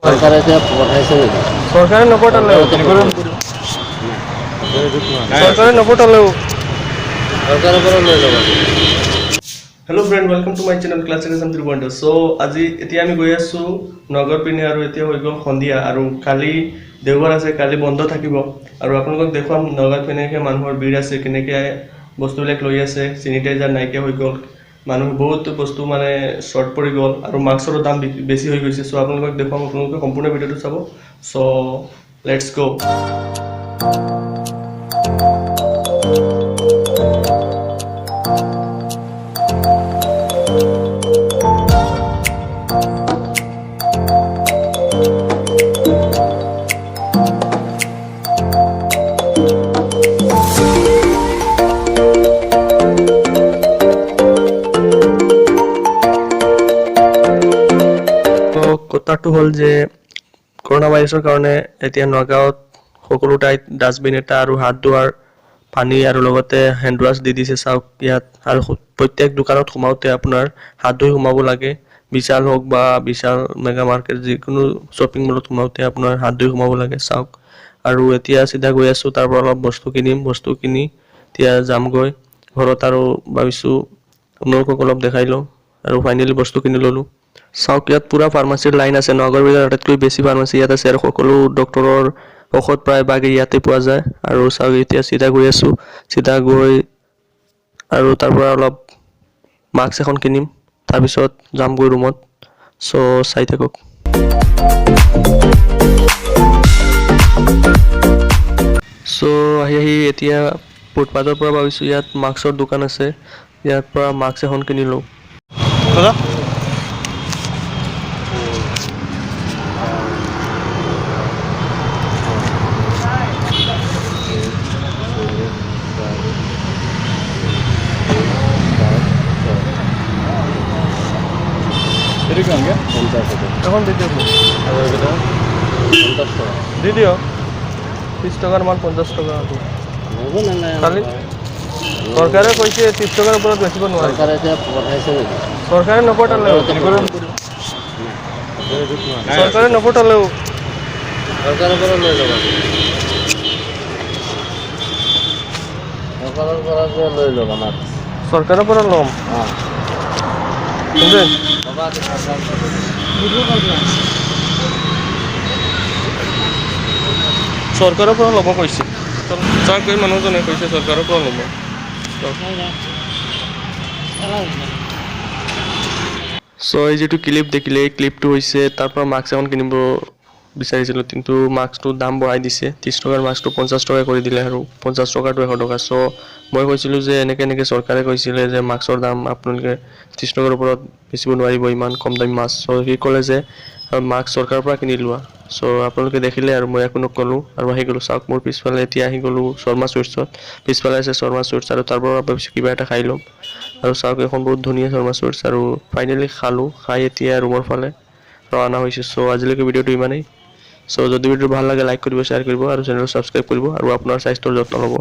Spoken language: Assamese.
চৰকাৰে এতিয়া পঠাইছে নেকি? চৰকাৰে নপঠালেও, চৰকাৰে নপঠালেও চৰকাৰৰ পৰা লৈ ল'ব। Hello friend, welcome to my channel Classic Assam 3.0। So আজি এতিয়া আমি গৈ আছোঁ নগৰ পিনে আৰু এতিয়া হৈ গ'ল সন্ধিয়া আৰু কালি দেওবাৰ আছে, কালি বন্ধ থাকিব। আৰু আপোনালোকক দেখুৱাম নগাঁৱত কেনেকৈ মানুহৰ ভিৰ আছে, কেনেকৈ বস্তুবিলাক লৈ আছে। চেনিটাইজাৰ নাইকিয়া হৈ গ'ল, মানুহ বহুত বস্তু মানে শ্বৰ্ট পৰি গ'ল আৰু মাস্কৰো দাম বেছি হৈ গৈছে। চ' আপোনালোকক দেখুৱাম, আপোনালোকে সম্পূৰ্ণ ভিডিঅ'টো চাব। চ' let's গ'। তো কথাটো হ'ল যে কৰোণা ভাইৰাছৰ কাৰণে এতিয়া নগাঁৱত সকলো ঠাইত ডাষ্টবিন এটা আৰু হাত ধোৱাৰ পানী আৰু লগতে হেণ্ড ৱাছ দি দিছে। চাওক ইয়াত আৰু প্ৰত্যেক দোকানত সোমাওঁতে আপোনাৰ হাত ধুই সোমাব লাগে। বিশাল হওক বা বিশাল মেগা মাৰ্কেট, যিকোনো শ্বপিং মলত সোমাওঁতে আপোনাৰ হাত ধুই সোমাব লাগে। চাওক, আৰু এতিয়া চিধা গৈ আছোঁ, তাৰ পৰা অলপ বস্তু কিনিম, বস্তু কিনি এতিয়া যামগৈ ঘৰত আৰু ভাবিছোঁ আপোনালোকক অলপ দেখাই লওঁ। আৰু ফাইনেলি বস্তু কিনি ল'লোঁ। চাওক, ইয়াত পূৰা ফাৰ্মাচীৰ লাইন আছে। নগাঁৱৰ ভিতৰত আটাইতকৈ বেছি ফাৰ্মাচী ইয়াত আছে আৰু সকলো ডক্টৰৰ ঔষধ প্ৰায়ভাগেই ইয়াতে পোৱা যায়। আৰু চাওক, এতিয়া চিধা গৈ আছোঁ, চিধা গৈ আৰু তাৰ পৰা অলপ মাস্ক এখন কিনিম, তাৰপিছত যামগৈ ৰুমত। চ' চাই থাকক। চ' আহি আহি এতিয়া ফুটপাথৰ পৰা ভাবিছোঁ ইয়াত মাস্কৰ দোকান আছে, ইয়াৰ পৰা মাস্ক এখন কিনি লওঁ। দাদা, এইটো কিমানকৈ? 50 টকা। এখন দি দিয়ক মোক। আৰু এইকেইটা 50 টকা। দি দিয়ক। 30 টকাৰ মাল 50 টকা হ'ব। হ'ব নে নাই? কালি চৰকাৰে কৈছে 30 টকাৰ ওপৰত বেচিব নোৱাৰে। চৰকাৰে এতিয়া পঠাইছে নেকি? চৰকাৰে নপঠালেও, চৰকাৰে নপঠালেও চৰকাৰৰ পৰা লৈ ল'ব, চৰকাৰৰ পৰা যে লৈ ল'ব মাস্ক। চৰকাৰৰ পৰা ল'ম। অঁ। শুনছেন? হ'ব, চৰকাৰ চৰকাৰৰ পৰা ল'ব কৈছে। চাওক, এই মানুহজনে কৈছে চৰকাৰৰ পৰা ল'ব। চ' এই যিটো ক্লিপ দেখিলে, এই ক্লিপটো হৈছে তাৰ পৰা মাস্ক এখন কিনিব বিচাৰিছিলোঁ, কিন্তু মাস্কটোৰ দাম বঢ়াই দিছে। 30 টকাৰ মাস্কটো 50 টকা কৰি দিলে আৰু 50 টকাটো 100 টকা। চ' মই কৈছিলোঁ যে এনেকৈ এনেকৈ চৰকাৰে কৈছিলে যে মাস্কৰ দাম আপোনালোকে 30 টকাৰ ওপৰত বেচিব নোৱাৰিব, ইমান কম দামী মাস্ক। চ' সি ক'লে যে মাস্ক চৰকাৰৰ পৰা কিনি লোৱা। চ' আপোনালোকে দেখিলে আৰু মই একো নক'লোঁ আৰু আহি গ'লোঁ। চাওক, মোৰ পিছফালে এতিয়া আহি গ'লোঁ শৰ্মা চুইটছত। পিছফালে আছে শৰ্মা চুইটছ আৰু তাৰ পৰা ভাবিছোঁ কিবা এটা খাই ল'ম। আৰু চাওক, এখন বহুত ধুনীয়া শৰ্মা চুইটছ। আৰু ফাইনেলি খালোঁ, খাই এতিয়া ৰুমৰ ফালে ৰাওনা হৈছোঁ। চ' আজিলৈকে ভিডিঅ'টো ইমানেই। চ' যদি ভিডিঅ'টো ভাল লাগে, লাইক কৰিব, শ্বেয়াৰ কৰিব আৰু চেনেলটো ছাবস্ক্ৰাইব কৰিব আৰু আপোনাৰ স্বাস্থ্যৰ যত্ন ল'ব।